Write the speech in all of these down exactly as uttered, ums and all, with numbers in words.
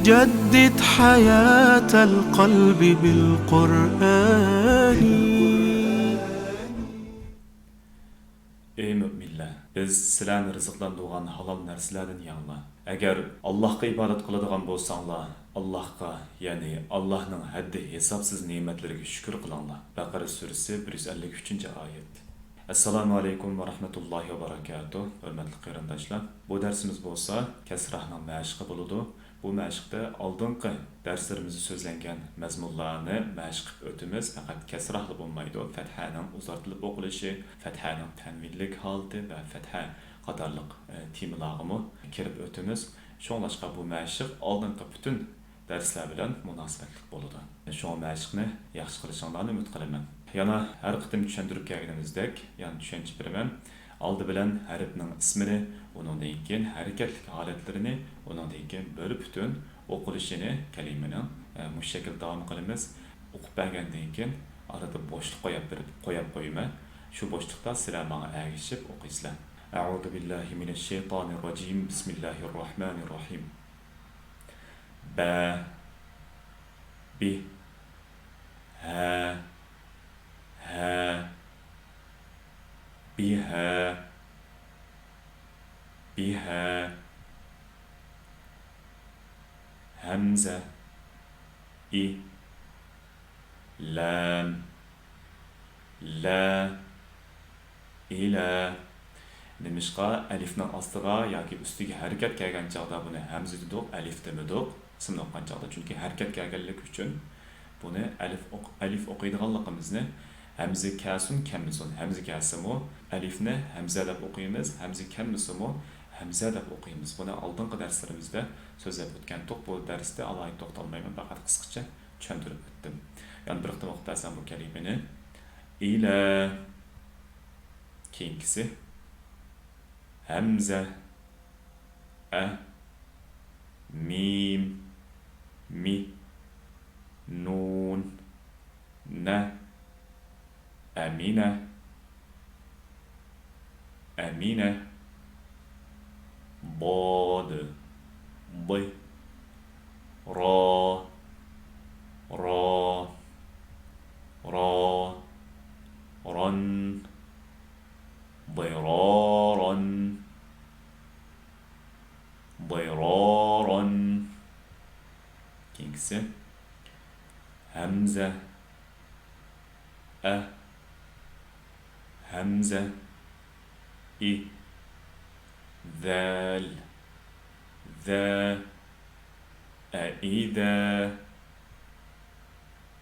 جدد حياة القلب بالقرآن. ئەي مۆمىنلەر، بىز سىلەرنى رىزىقلاندۇرغان ھالال نەرسىلەردىن يەڭلار. ئەگەر ئاللاھقا ئىبادەت قىلىدىغان بولساڭلار، ئاللاھقا، يەنى ئاللاھنىڭ ھەددى ھېسابسىز نېمەتلىرىگە شۈكۈر قىلىڭلار. بەقەرە سۈرىسى، بىر يۈز ئەللىك ئۈچىنچى ئايەت. ئەسسالامۇ ئەلەيكۇم ۋە رەھمەتۇللاھى ۋە بەرەكاتۇھ. ھۆرمەتلىك قېرىنداشلار، بۇ دەرسىمىز بولسا كەسراھنىڭ مەشقى بولىدۇ. بۇ مەشىقتە ئالدىنقى دەرسلىرىمىزدە سۆزلەنگەن مەزمۇنلارنى مەشىق قىلىپ ئۆتىمىز، پەقەت كەسراھلا بولمايدۇ، پەتھەنىڭ ئۇزارتىلىپ ئوقۇلۇشى، پەتھەنىڭ تەنۋىنلىك ھالىتى ۋە پەتھە قاتارلىق، ئە، تېمىلارغىمۇ كىرىپ ئۆتىمىز. شۇڭلاشقا بۇ مەشىق ئالدىنقى پۈتۈن دەرسلەر بىلەن مۇناسىۋەتلىك بولىدۇ. شۇڭا مەشىقنى ياخشى قىلىشىڭلارنى ئۈمىد قىلىمەن. يەنە ھەر قېتىم چۈشەندۈرۈپ كەلگىنىمىزدەك، يەنە چۈشەنچە بېرىمەن. ئالدى بىلەن ھەرپنىڭ ئىسمىنى، ئۇنىڭدىن كېيىن ھەرىكەتلىك ھالەتلىرىنى، ئۇنىڭدىن كېيىن بىر پۈتۈن ئوقۇلۇشىنى كەلىمىنىڭ، ئە، مۇشۇ شەكىلدە داۋام قىلىمىز. ئوقۇپ بەرگەندىن كېيىن ئارىدا بوشلۇق قويۇپ بېرىپ، قويۇپ قويىمەن. شۇ بوشلۇقتا سىلەر ماڭا ئەگىشىپ ئوقۇيسىلەر. أعوذ بالله من الشيطان الرجيم. بسم الله الرحمن الرحيم. بە، بى، ھە، ھە، بىھە، بىھە، ھەمزە، ئى، لام، لە، ئىلە. نېمىشقا ئەلىفنىڭ ئاستىغا ياكى ئۈستىگە ھەرىكەت كەلگەن چاغدا بۇنى ھەمزە دېدۇق، ئەلىف دېمىدۇق، ئىسىمنى ئوقۇغان چاغدا؟ چۈنكى ھەرىكەت كەلگەنلىكى ئۈچۈن بۇنى ئەلىف ئوق-، ئەلىف ئوقۇيدىغانلىقىمىزنى، ھەمزە كەلسۇن كەلمىسۇن، ھەمزە كەلسىمۇ ئەلىفنى ھەمزە دەپ ئوقۇيمىز، ھەمزە كەلمىسىمۇ ھەمزە دەپ ئوقۇيمىز. بۇنى ئالدىنقى دەرسلىرىمىزدە سۆزلەپ ئۆتكەنتۇق. بۇ دەرستە ئالاھىدە توختالمايمەن، پەقەت قىسقىچە چۈشەندۈرۈپ ئۆتتۈم. يەنە بىر قېتىم ئوقۇپ بەرسەم بۇ كەلىمىنى. ئىلە. كېيىنكىسى. ھەمزە. ئە. مىم. مى. نۇن. نە. ئەمىنە. ئەمىنە. ضاد. ض. را. را. را. ران. ضرارا. ضرارا. كېيىنكىسى. ھەمزە. ئە. ھەمزە. ئى. زەل. زە. ئەئىدە.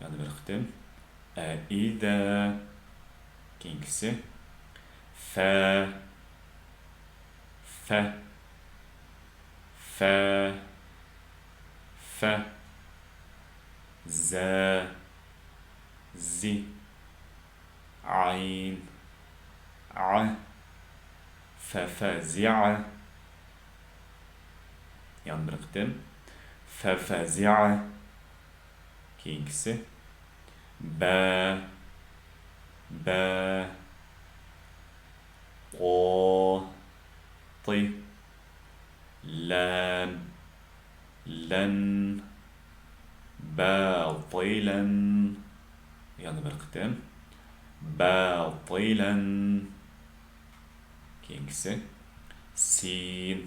يەنە بىر قېتىم. ئەئىدە. كېيىنكىسى. فە. فە. فە. فە. زە. زى. عەين. ع. ففزع. يەنە بىر قېتىم. ففزع. كېيىنكىسى. بە. بە. قو. طى. لام. لن. باطلا. يەنە بىر قېتىم. باطلا. كېيىنكىسى. سين.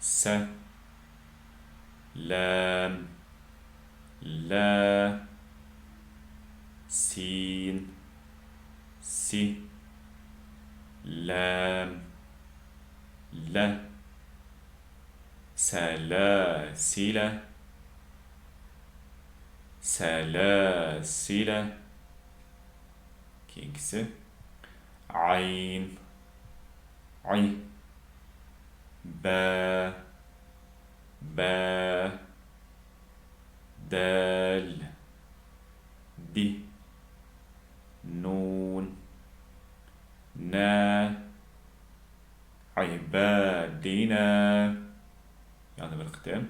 سە. لام. لا. سين. سى. لام. لە. سەلاسىلە. سەلاسىلە. كېيىنكىسى. عەين. عى. بە. بە. دال. دى. نۇن. نە. عبادنا. يەنە بىر قېتىم.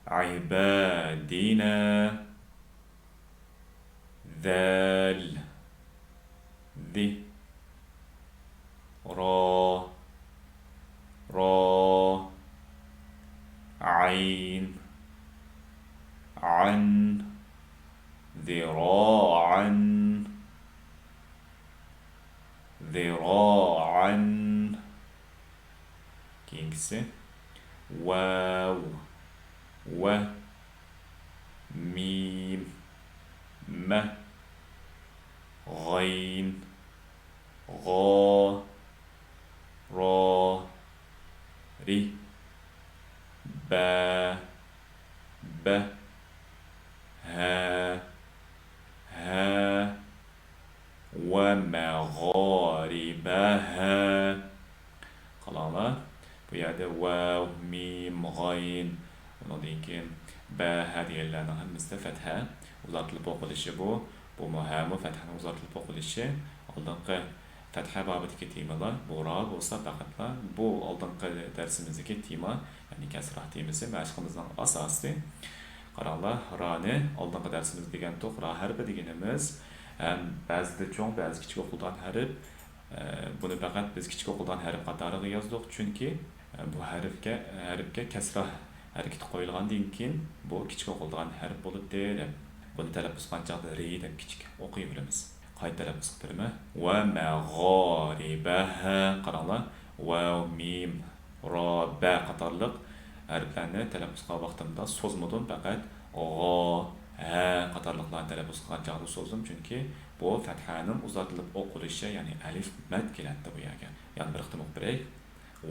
عبادنا. ذال. ذي. را. را. عين. عن. ذراعا. ذراعا. كېيىنكىسى. واو. و. ميم. م. غين. غا. را. ري. با. ب. ها. ها. ومغاربها. قاراڭلار، بۇ يەردە ۋاۋ، مىم، غايىن، ئۇنىڭدىن كېيىن بە، ھە دېگەنلەرنىڭ ھەممىسىدە پەتھە ئۇزارتىلىپ ئوقۇلۇشى بۇ. بۇمۇ ھەمۇ پەتھەنىڭ ئۇزارتىلىپ ئوقۇلۇشى. ئالدىنقى پەتھە بابىدىكى تېمىلار، بۇ را بولسا پەقەتلا بۇ ئالدىنقى دەرسىمىزدىكى تېما، يەنى كەسرا تېمىسى مەشىقىمىزنىڭ ئاساسى. قاراڭلار، رانى ئالدىنقى دەرسىمىزدە دېگەنتۇق، را ھەرپى دېگىنىمىز ھەم بەزىدە چوڭ، بەزىدە كىچىك ئوقۇلىدىغان ھەرپ. ئە، بۇنى پەقەت بىز كىچىك ئوقۇلىدىغان ھەرپ قاتارىغا يازدۇق، چۈنكى، ئە، بۇ ھەرپكە، ھەرپكە كەسرا ھەرىكىتى قويۇلغاندىن كېيىن، بۇ كىچىك ئوقۇلىدىغان ھەرپ بولۇپتۇ دەپ، بۇنى تەلەپپۇز قىلغان چاغدا رى دەپ كىچىك ئوقۇيۋېرىمىز. قايتا تەلەپپۇز قىلىپ بېرىمەن. ۋە مەغارىبەھە. قاراڭلار، ۋاۋ، مىم، را، بە قاتارلىق ھەرپلەرنى تەلەپپۇز قىلغان ۋاقتىمدا سوزمىدىم، پەقەت غا، ھە قاتارلىقلارنى تەلەپپۇز قىلغان چاغدا سوزدۇم، چۈنكى بۇ پەتھەنىڭ ئۇزارتىلىپ ئوقۇلۇشى، يەنى ئەلىف مەد كېلەتتى بۇ يەرگە. يەنە بىر قېتىم ئوقۇپ بېرەي.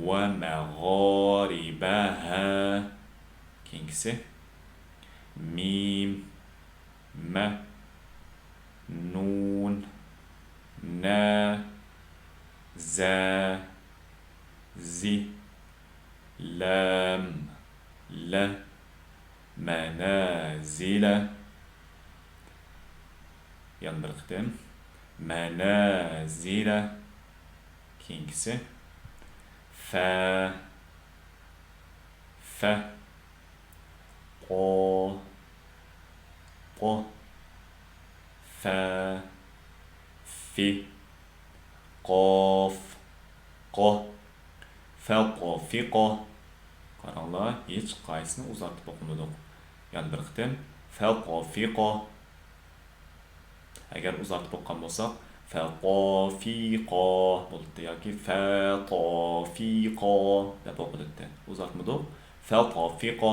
ۋە مەغارىبەھە. كېيىنكىسى. مىم. مە. نۇن. نە. زە. زى. لام. لە. مەنازىلە. يەنە بىر قېتىم. مەنازىلە. كېيىنكىسى. فە. فە. قو. قو. فە. في. قاف. قو. فەقوفىقو. قاراڭلار، ھېچقايسىسىنى ئۇزارتىپ ئوقۇمىدۇق. يەنە بىر قېتىم. فەقوفىقو. ئەگەر ئۇزارتىپ ئوقۇغان بولساق، فەقوفىقو بولاتتى ياكى فەقوفىقو دەپ ئوقۇلاتتى. ئۇزارتمىدۇق. فەقوفىقو.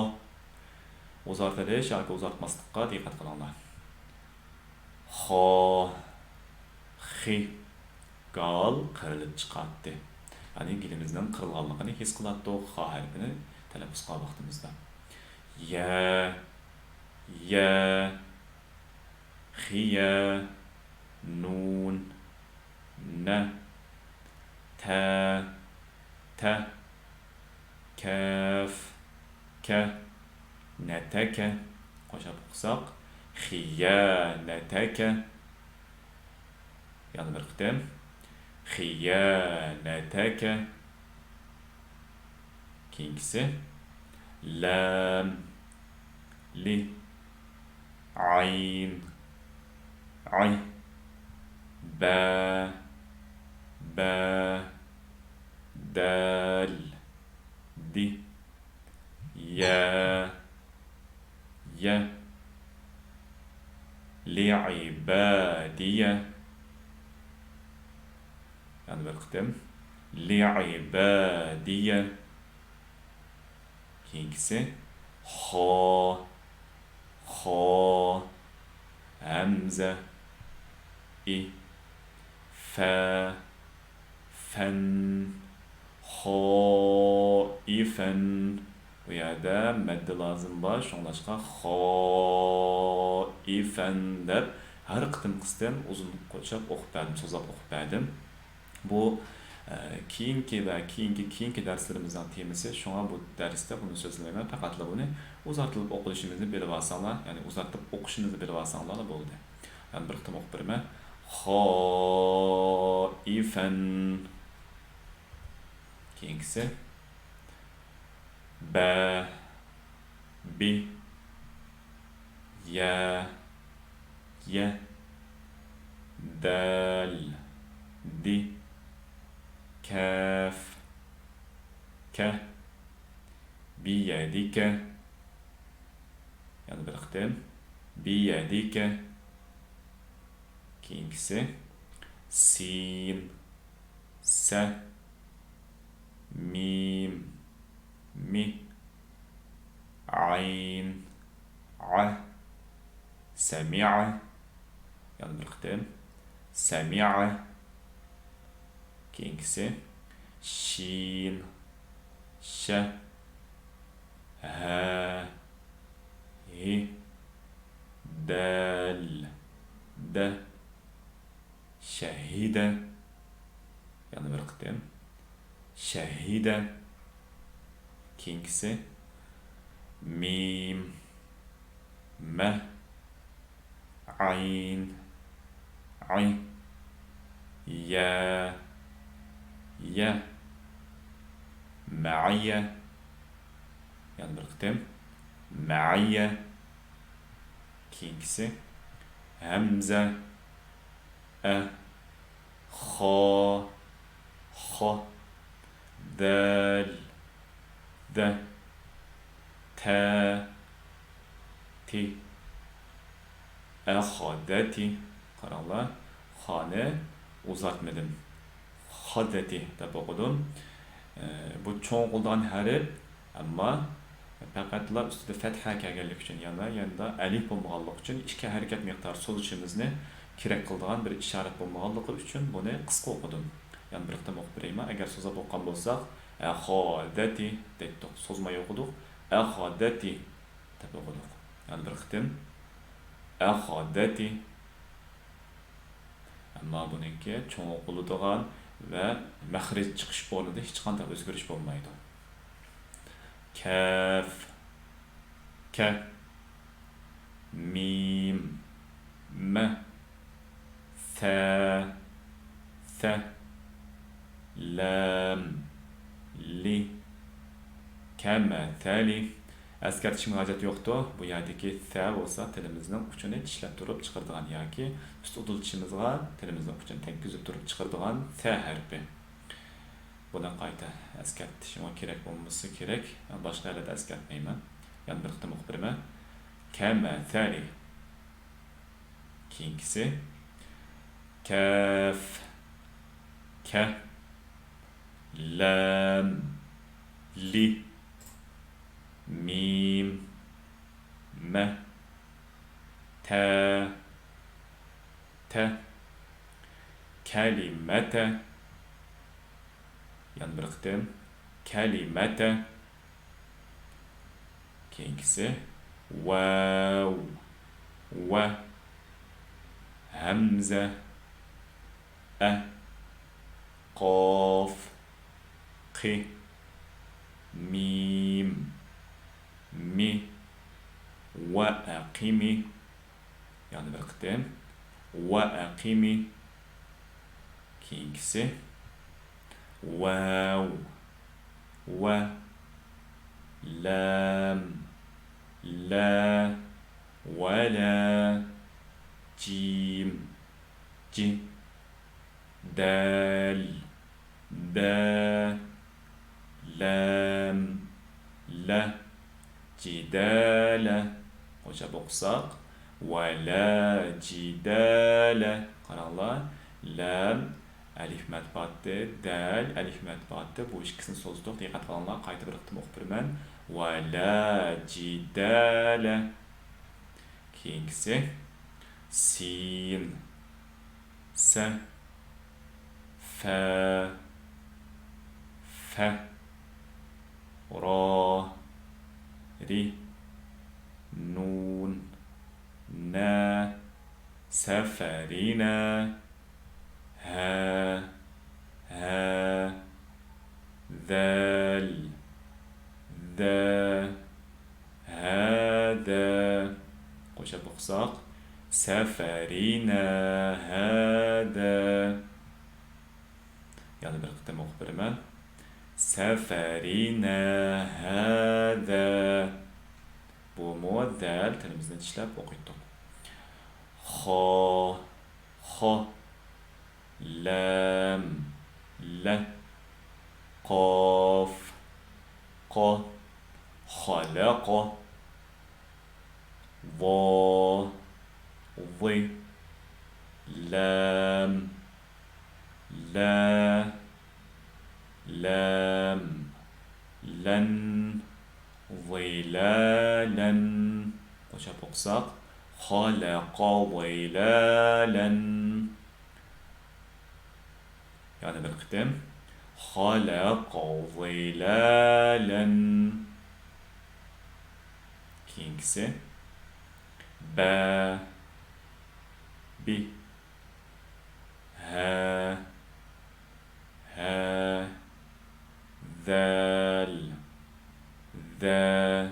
ئۇزارتىلىش ياكى ئۇزارتماسلىققا دىققەت قىلىڭلار. خا، خى، گال قىرىلىپ چىقاتتى. يەنى گېلىمىزنىڭ قىرىلغانلىقىنى ھېس قىلاتتۇق، خا ھەرپىنى تەلەپپۇز قىلغان ۋاقتىمىزدا. يە، يە، خىيە، نۇن، نە، تە، تە، كەف، كە، نەتەكە. قوشاپ ئوقۇساق، خىيەنەتەكە. يەنە بىر قېتىم. خىيەنەتەكە. كېيىنكىسى. لام، لى، ئاين، ئاي، بە، بە، دال، دى، يە، يە، لىئىبادىيە. يەنە بىر قېتىم. لىئىبادىيە. كېيىنكىسى. خا، خا، ھەمزە، ئى، فە، فەن، خائىفەن. بۇ يەردە مەددە لازىم بار، شۇڭلاشقا خائىفەن دەپ ھەر قېتىم قىستىن ئۇزۇن قوشاپ ئوقۇپ بەردىم، سوزاپ ئوقۇپ بەردىم. بۇ، ئە، كېيىنكى ۋە كېيىنكى، كېيىنكى دەرسلىرىمىزنىڭ تېمىسى، شۇڭا بۇ دەرستە بۇنى سۆزلىمەيمەن، پەقەتلا بۇنى ئۇزارتىلىپ ئوقۇلۇشىمىزنى بىلىۋالساڭلار، يەنى ئۇزارتىپ ئوقۇشىمىزنى بىلىۋالساڭلارلا بولدى. يەنە بىر قېتىم ئوقۇپ بېرىمەن. خائىفەن. كېيىنكىسى. بە، بى، يە، يە، دەل، دى، كەف، كە، بىيەدىكە. يەنە بىر قېتىم. بىيەدىكە. كېيىنكىسى. سىن، سە، مىم، مى، ئاين، ئە، سەمىئە. يەنە بىر قېتىم. سەمىئە. كېيىنكىسى. شىن، شە، ھە، ھى، دەل، دە، شەھىدە. يەنە بىر قېتىم. شەھىدە. كېيىنكىسى. مىم، مە، ئاين، ئەي، يە، يە، مەئىيە. يەنە بىر قېتىم. مەئىيە. كېيىنكىسى. ھەمزە، ئە، خا، خا، دەل، دە، تە، تى، ئەخادەتى. قاراڭلار، خانى ئۇزارتمىدىم. خادەتى دەپ ئوقۇدۇم. ئە، بۇ چوڭ ئوقۇلىدىغان ھەرپ، ئەمما پەقەتلا ئۈستىدە فەتھە كەلگەنلىكى ئۈچۈن، يەنە يېنىدا ئەلىپ بولمىغانلىقى ئۈچۈن ئىككى ھەرىكەت مىقدارى سوزۇشىمىزنى كېرەك قىلىدىغان بىر ئىشارەت بولمىغانلىقى ئۈچۈن بۇنى قىسقا ئوقۇدۇم. يەنە بىر قېتىم ئوقۇپ بېرەيمەن. ئەگەر سوزۇپ ئوقۇغان بولساق، ئەخادەتى دەيتتۇق، سوزماي ئوقۇدۇق. ئەخادەتى دەپ ئوقۇدۇق. يەنە بىر قېتىم. ئەخادەتى. ئەمما بۇنىڭكى چوڭ ئوقۇلىدىغان ۋە مەخرەج چىقىش ئورنىدا ھېچقانداق ئۆزگىرىش بولمايدۇ. كەف، كە، مىم، مە، سە، سە، لام، لى، كەمەسەلى. ئەسكەرتىشىمگە ھاجەت يوقتۇ. بۇ يەردىكى سە بولسا تىلىمىزنىڭ ئۇچىنى چىشلەپ تۇرۇپ چىقىرىدىغان ياكى ئۈست ئۇدۇل چىشىمىزغا تىلىمىزنىڭ ئۇچىنى تەگكۈزۈپ تۇرۇپ چىقىرىدىغان سە ھەرپى. بۇنى قايتا ئەسكەرتىشىمغا كېرەك بولمىسا كېرەك. باشقا يەرلەردە ئەسكەرتمەيمەن. يەنە بىر قېتىم ئوقۇپ بېرىمەن. كەمەسەلى. كېيىنكىسى. كەف، كە، لام، لى، مىم، مە، تە، تە، كەلىمەتە. يەنە بىر قېتىم. كەلىمەتە. كېيىنكىسى. ۋاۋ، ۋە، ھەمزە، ئە، قاف، قى، مىم، مى، ۋە ئەقىمى. يەنە بىر قېتىم. ۋە ئەقىمى. كېيىنكىسى. ۋاۋ، ۋە، لام، لا، ۋەلا، جىم، جى، دال، دە، لام، لە، جىدالە. قوشاپ ئوقۇساق، ۋەلا جىدالە. قاراڭلار، لام ئەلىف مەتبۇئاتى، دال ئەلىف مەتبۇئاتى. بۇ ئىككىسىنى سوزدۇق. دىققەت قىلىڭلار، قايتا بىر قېتىم ئوقۇپ بېرىمەن. ۋەلا جىدالە. كېيىنكىسى سىن، سە، فە، فە، را، رى، نۇن، نە، سەفەرىنە. ھە، ھە، زەل، زە، ھەدە. قوشاپ ئوقۇساق، سەفەرىنە ھەدە. يەنە بىر قېتىم ئوقۇپ بېرىمەن. سەفەرىنە ھەدە. بۇمۇ زەل تىلىمىزنى چىشلەپ ئوقۇيتتۇق. خا، خا، لام، لا، قاف، قا، خلق، ظا، ظ، لام، لا، لام، لن، ظلالن. قوشاپ ئوقۇساق، خلق ظلالا. يەنە بىر قېتىم. خلق ظلالا. كېيىنكىسى. با، بى، ھە، ھە، ذال، ذا،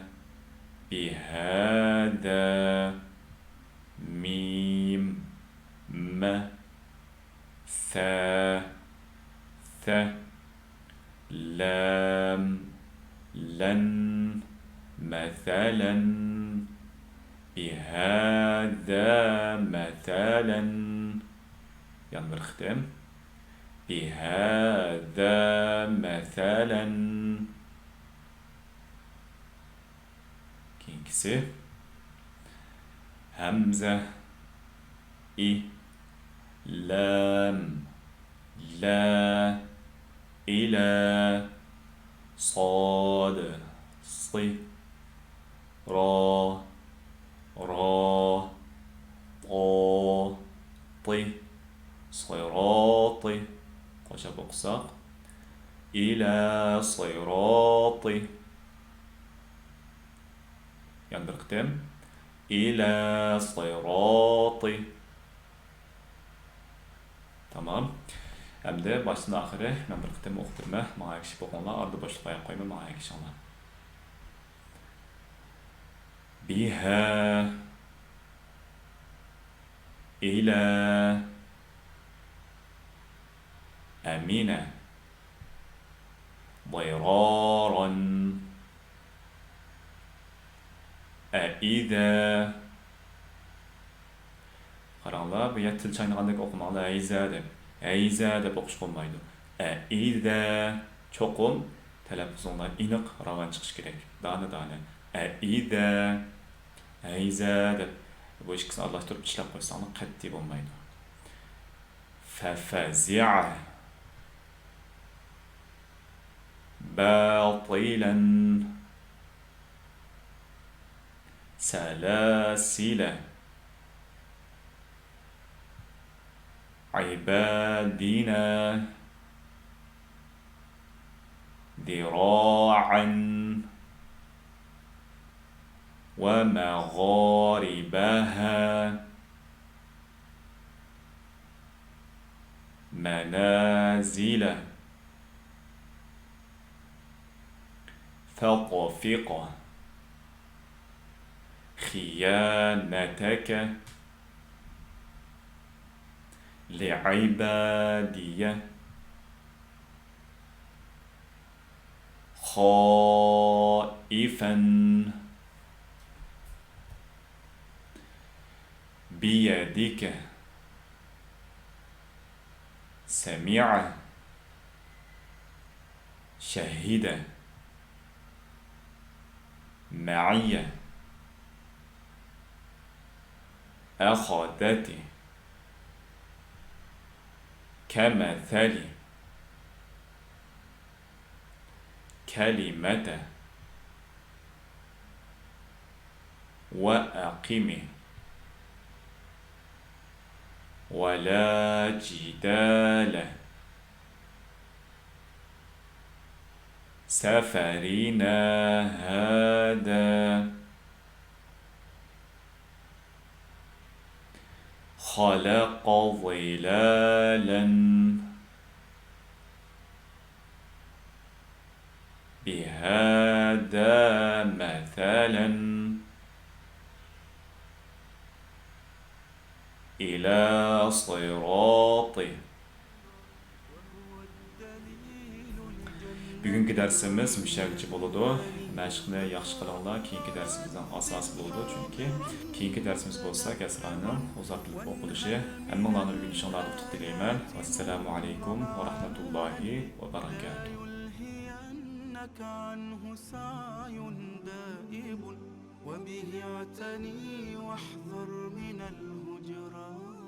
بهذا، ميم، م، ثا، ث، لام، لن، مثلا، بهذا، مثلا. يەنە بىر قېتىم. بهذا، مثلا. كېيىنكىسى. ھەمزە، ئى، لام، لا، ئىلا، صاد، صى، را، را، طا، طى، صىراطى. قوشاپ ئوقۇساق، ئىلا صىراطى. يەنە بىر قېتىم. ئىلا سىراتى. تامام. ئەمدى باشتىن ئاخىرى مەن بىر قېتىم ئوقۇپ بېرىمەن. ماڭا ئەگىشىپ ئوقۇڭلار. ئارىدا بوشلۇق قويۇپ قويماي، ماڭا ئەگىشىڭلار. بها، إلى، أمن، ضرارا، أئذى. قاراڭلار، بۇ يەردە تىل چاينىغاندەك ئوقۇماڭلار، ئەيزە دەپ. ئەيزە دەپ ئوقۇشقا بولمايدۇ. ئەئىزە. چوقۇم تەلەپپۇزۇڭلار ئېنىق، راۋان چىقىشى كېرەك. دانە-دانە. ئەئىزە. ئەيزە دەپ بۇ ئىككىسىنى ئارىلاشتۇرۇپ ئىشلەپ قويساڭلار قەتئىي بولمايدۇ. ففزع. باطلا. سلاسل. عبادنا. ذراعا. ومغاربها. منازل. فطفق. خيانتك. لعبادي. خائفا. بيدك. سمع. شهد. معي. أخذت. كمثل. كلمة. وأقم. ولا جدال. سفرنا هذا. خلق ظلالا. بهذا مثلا. إلى صراط. بۈگۈنكى بۈگۈنكى دەرسىمىز مۇشۇ يەرگىچە بولىدۇ. مەشىقنى ياخشى قىلىڭلار، كېيىنكى دەرسىمىزنىڭ ئاساسى بولىدۇ، چۈنكى كېيىنكى دەرسىمىز بولسا كەسرانىڭ ئۇزارتىلىپ ئوقۇلۇشى. ھەممىڭلارنى ئۆگىنىشىڭلاردا ئۇتۇق تىلەيمەن. ۋەسسالامۇ ئەلەيكۇم ۋە رەھمەتۇللاھى ۋە بەرەكاتۇھ. يلهينك عنه سعي دائب، وبه اعتني واحذر من الهجران.